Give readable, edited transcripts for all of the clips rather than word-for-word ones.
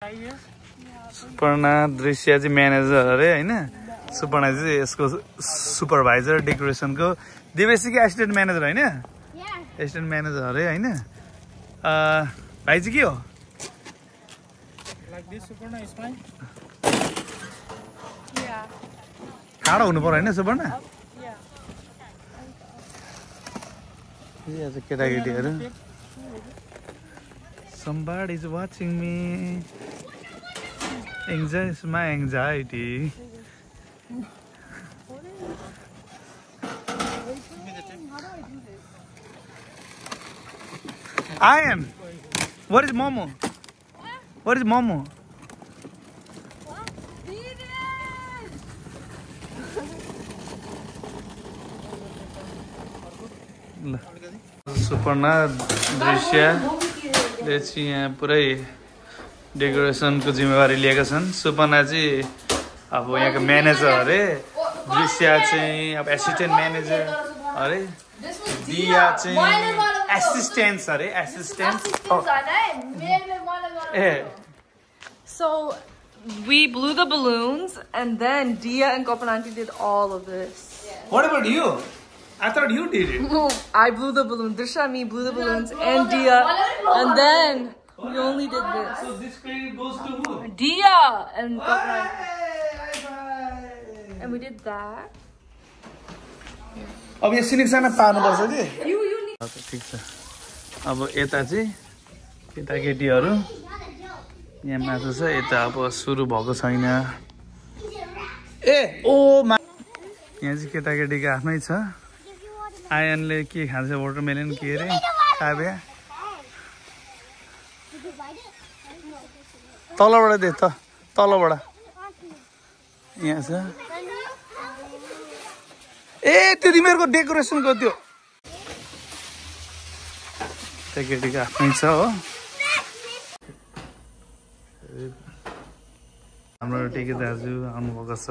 सुपर्णा दृश्य चाहिँ म्यानेजर अरे हैन सुपर्णा चाहिँ यसको सुपरभाइजर डेकोरेसनको दिवेशी के एसिस्टेन्ट म्यानेजर हैन एसिस्टेन्ट म्यानेजर अरे हैन भाइ चाहिँ के हो खाडो हुनु पर्यो हैन सुपर्णा आज केटाकेटीहरू Somebody is watching me. Anxiety is my anxiety. I am. What is Momo? What is Momo? Suparna दृश्य चाहिँ यहाँ पुरै डेकोरेसनको जिम्मेवारी लिएका छन् सुपर्णा चाहिँ अब यहाँको म्यानेजर अरे दृश्य चाहिँ अब एसिस्टेन्ट म्यानेजर अरे दिया चाहिँ एसिस्टेन्ट अरे assistant So we blew the balloons and then Dia and Gopananti did all of this. What about you? I thought you did it. No, I blew the balloon. Drisha and me blew the balloons and Dia. And then we only did this. So this credit goes to who? Dia and Gopananti. And we did that. अब यो सिनेक्सन पार्नुपर्छ कि You ठिक छ अब यता चाहिँ केटाकेटीहरू यहाँ माथि छ यता अब सुरु भएको छैन ए ओ मा यहाँ चाहिँ केटाकेटीको आफ्नै छ आयनले के खान्छ वाटरमेलन के अरे काव्या तलबाट दे त तलबाट यहाँ छ ए त्यो तिमीहरूको डेकोरेसनको त्यो केटाकेटीको आफ्नै छ हो हाम्रो टेके दाजु आउनुभएको छ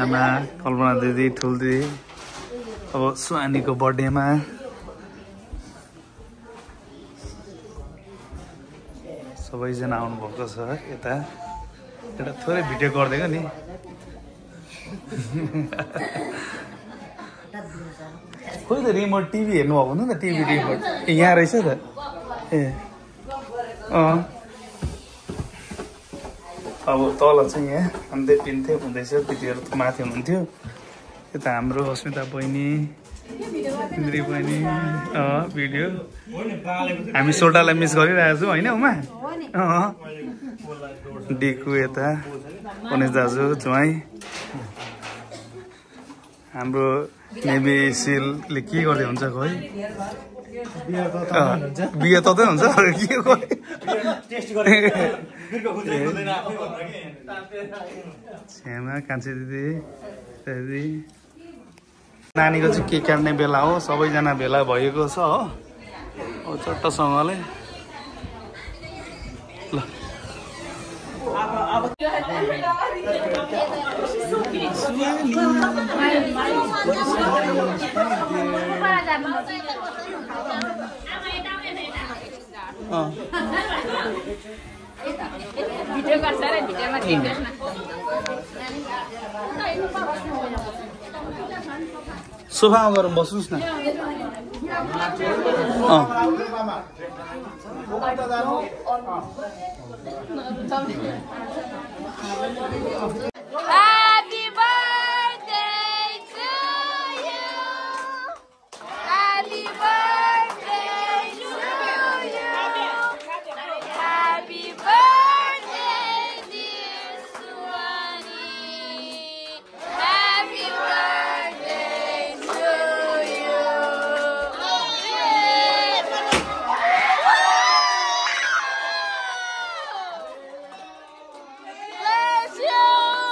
आमा कल्पना दिदी ठुल दिदी अब सुहानीको बर्थडेमा सबैजना आउनुभएको छ यता एउटा थोरै भिडियो गरिदिएको नि खोइ त रिमोट टिभी हेर्नु भएको नि त टिभी रिमोट यहाँ रहेछ त ए अब तल चाहिँ यहाँ हान्दै पिन्थ्यो हुँदैछ दिदीहरू माथि हुनुहुन्थ्यो यता हाम्रो अस्मिता बहिनी इन्द्री बहिनी भिडियो हामी सोटालाई मिस गरिरहेको छौँ होइन उमा डिकु यता गणेश दाजु ज्वाइँ हाम्रो नेभी सिलले के गर्दै हुन्छ खोइ बिहे ततै हुन्छ के छ्यामा कान्छे दिदी दिदी नानीको चाहिँ केक काट्ने बेला हो सबैजना भेला भएको छ हो चट्टसँगले ल भिडियो गर्छ र भिडियोमा टिप्दैछ न सोफामा गएर बस्नुस् न Happy birthday to you. Happy birthday to you. Happy birthday, dear Suwani. Happy birthday to you. Bless you.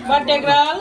Birthday girl.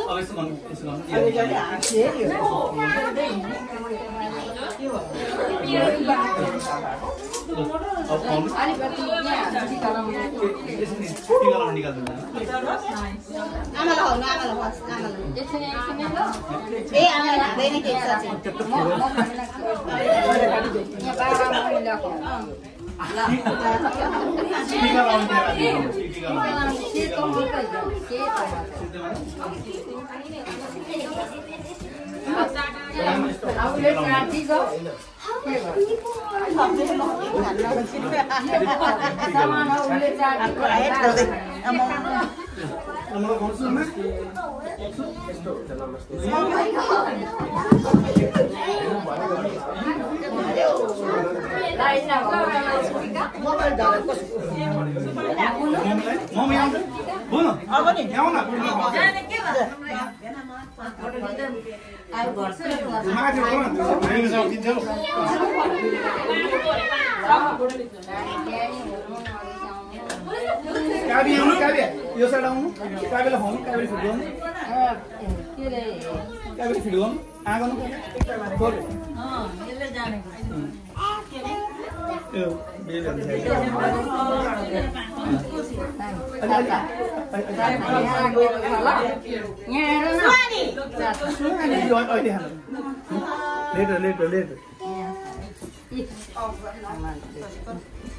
Later.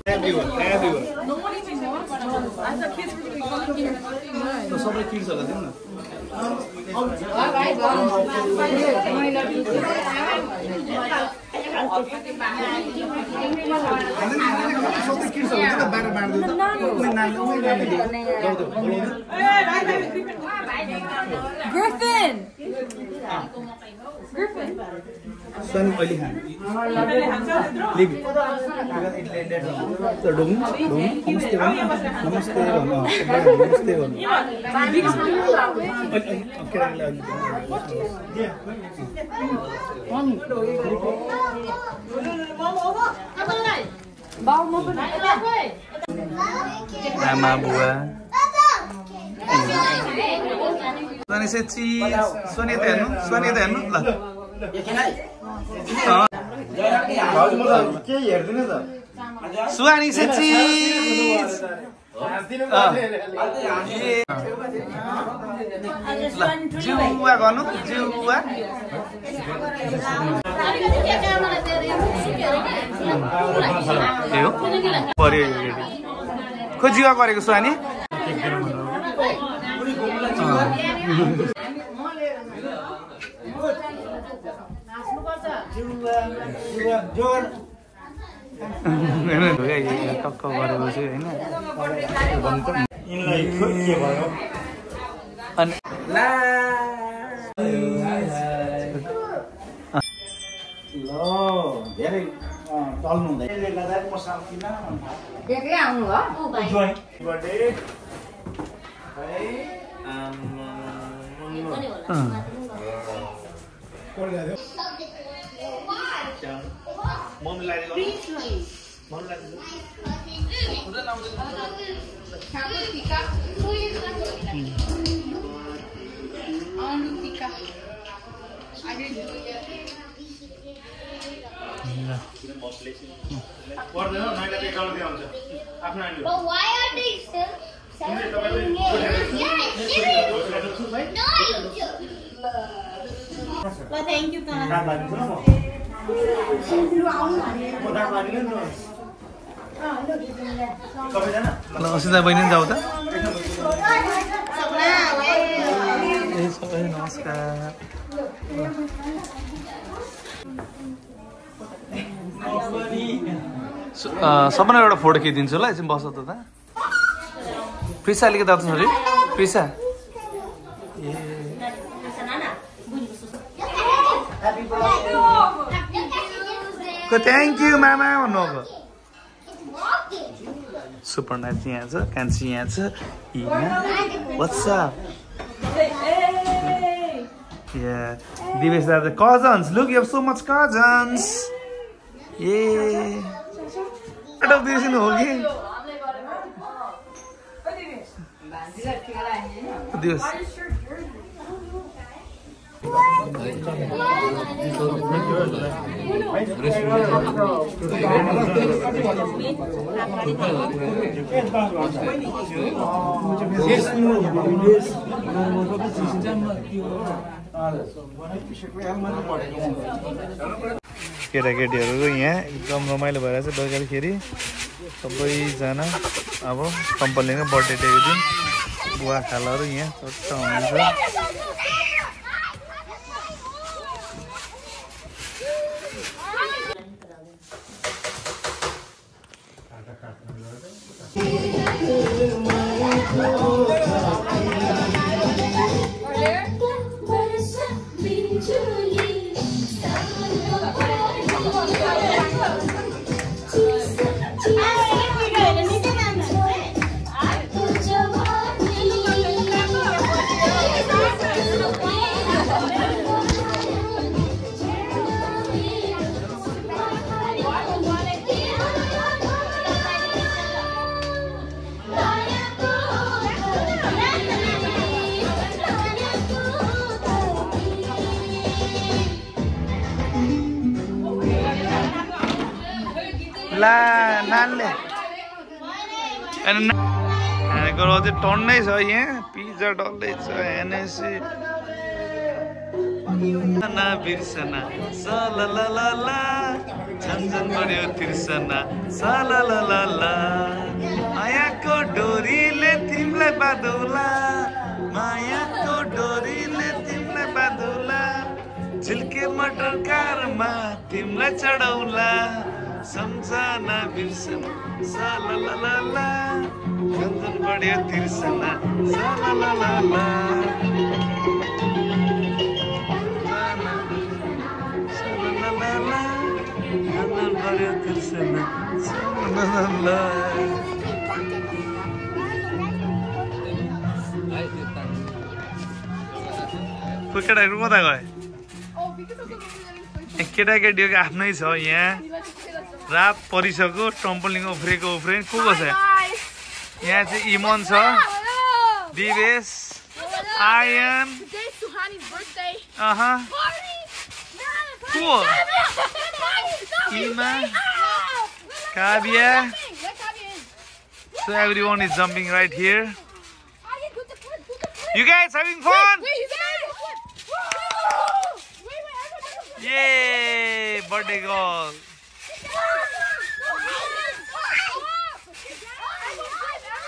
Everyone. No one even knows. I thought kids were going to come. So many kids are there. Griffin. Son oily hand. Leave it. So đúng. Namaste. Nama buah. Suani से चीज सुनी तो है ना ला सुनी से चीज जुआ गर्नु जुआ पर्यो खोइ जुवा गरेको सुहानी टक्क गरेको छु But why are they still celebrating it? No, thank you, Asita बहिनी जाऊ त नमस्कार सबैलाई एउटा फोटो खिचिदिन्छु ल एकछिन बस त प्रिसा अलिकति दाजु छोरी प्रिसा थ्याङ्क यू मामा भन्नुभएको सुपर नाइट यहाँ छ कान्छी यहाँ छ What's up? Yeah, Divesh are the cousins. Look, you have so much cousins. Yeah. What of this in Hogi? Divesh. केटाकेटीहरूको यहाँ एकदम रमाइलो भइरहेछ बेलुकाखेरि सबैजना अब कम्पनीको बर्थडे डेको दिन बुवा खालाहरू यहाँ चट्ट हुनुहुन्छ ला नानले गराउ चाहिँ टन्नै छ यहाँ पिज्जा डल्लै छ एनएसी ना बिर्सना सलललला झन्झन बढ्यो तिर्सना सलललला मायाको डोरीले तिमीलाई बाँधौला मायाको डोरीले तिमीलाई बाँधौला झिल्के मटर कारमा तिमीलाई चढाउला सम्झना बिर्सना सलललला झन्झन बढ्यो तिर्सना सलललला सलललला झन्झन बढ्यो तिर्सना सलललला केटाहरू कता गए केटाकेटीको आफ्नै छ यहाँ रात परिसक्यो ट्रम्पोलिङ उफ्रेको उफ्रे को छ यहाँ चाहिँ इमन छ दिवेश आयन को इमा Kavya so everyone is jumping right here you guys having fun yay birthday girl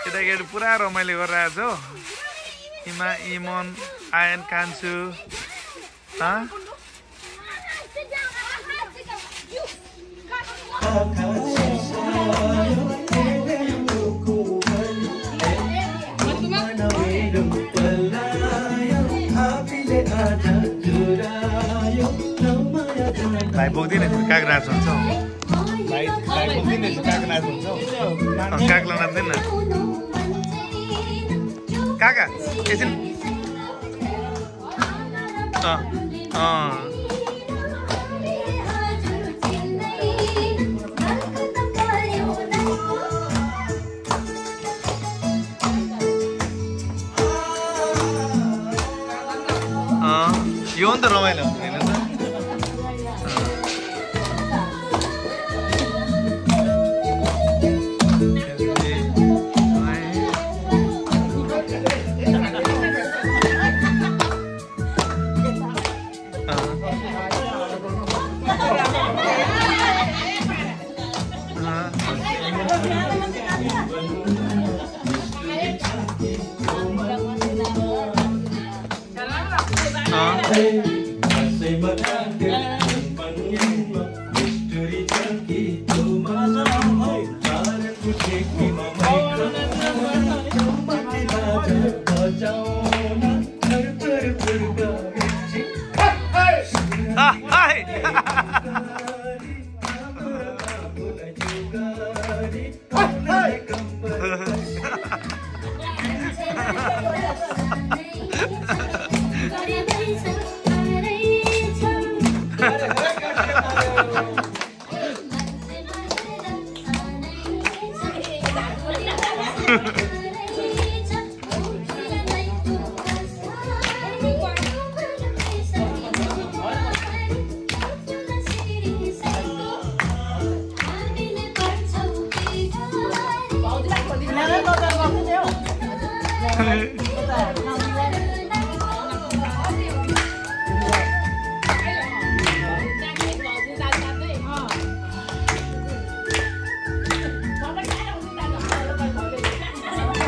केटाकेटी पुरा रमाइलो गरिरहेको छ इमा इमन आयन कान्छु भाइ बोक्दिन काग नाच हुन्छ भाइ बोक्दिन काग नाच हुन्छ काग नाच्दैन काका एकछिन यो नि त रमाइलो होइन त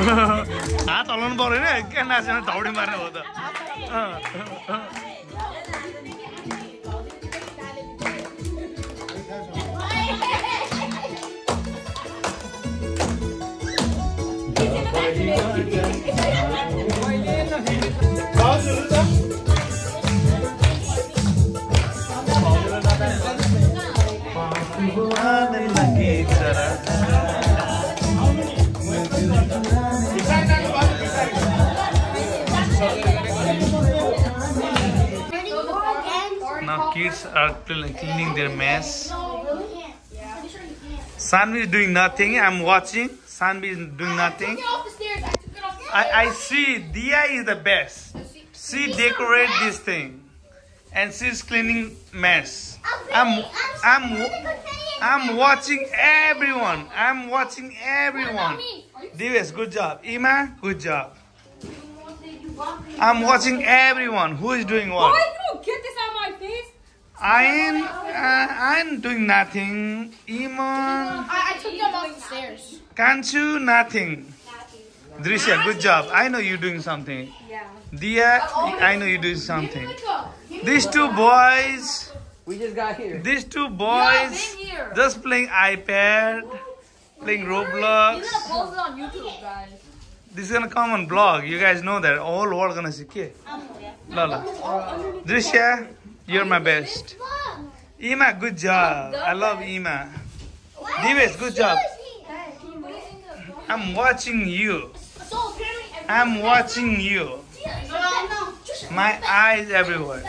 हात हल्लाउनु पर्दैन क्या नाचेर धौडी मार्ने हो त Now kids are cleaning their mess. Sanvi is doing nothing. I'm watching. Sanvi is doing nothing. I see Dia is the best. She decorate this thing, and she's cleaning mess. I'm watching everyone. I'm watching everyone. Divesh, good job. Ima, good job. I'm watching everyone. Who is doing what? Why did you get this on my face? I'm doing nothing. Iman. I took them off the stairs. Kanchu, nothing. Drisha, good job. I know you're doing something. Yeah. Dia, I know you're doing something. These two boys. We just got here. These two boys here. just playing iPad, playing Roblox. You're gonna post it on YouTube, guys. This is gonna come on vlog. You guys know that. All world gonna see. Okay? Lala. Drisha, you're my best. Ima, good job. I love Ima. Divesh, good job. I'm watching you. I'm watching you. My eyes everywhere.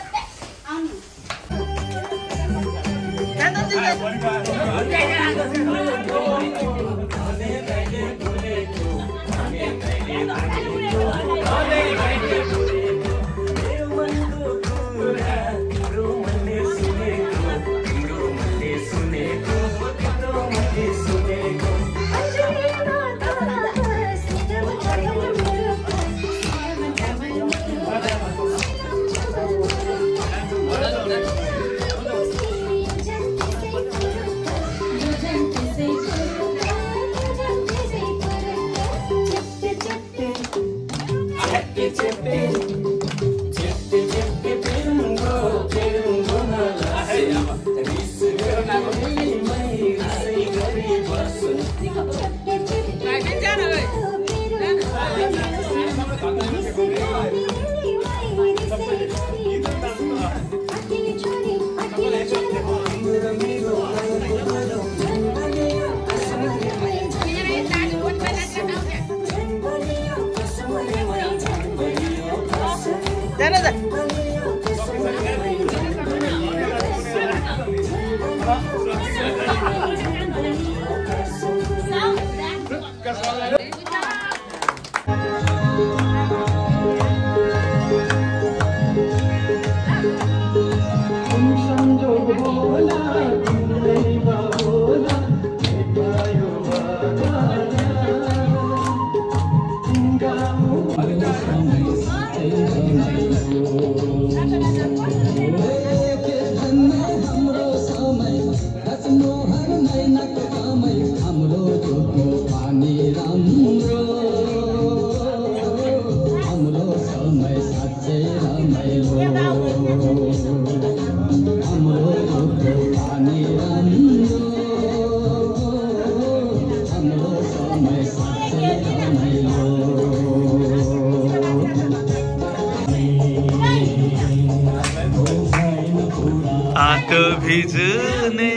आँख भिज्ने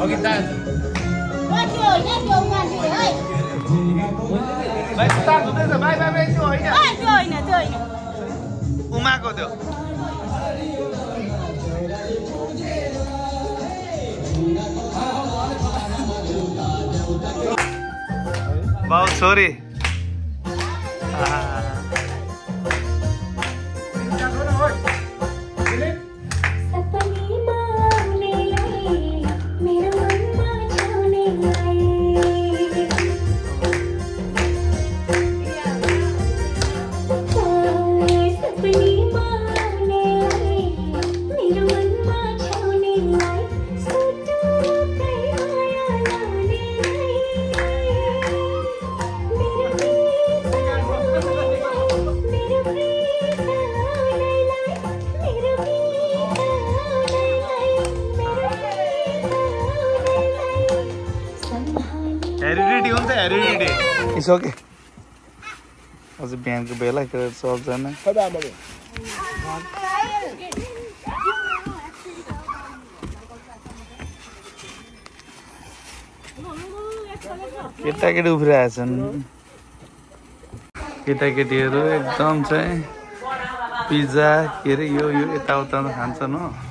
Okay, भाइ start हुँदैछ भाइ भाइ भाइ त्यो होइन त्यो होइन उमाको त्यो बाउ छोरी हेरिडिटी हुन्छ हेरिडिटी इट्स ओके अझ बिहानको बेला चल्दैन केटाकेटी उफ्रिरहेछन् केटाकेटीहरू एकदम चाहिँ पिज्जा के अरे यो यताउता खान्छन् हो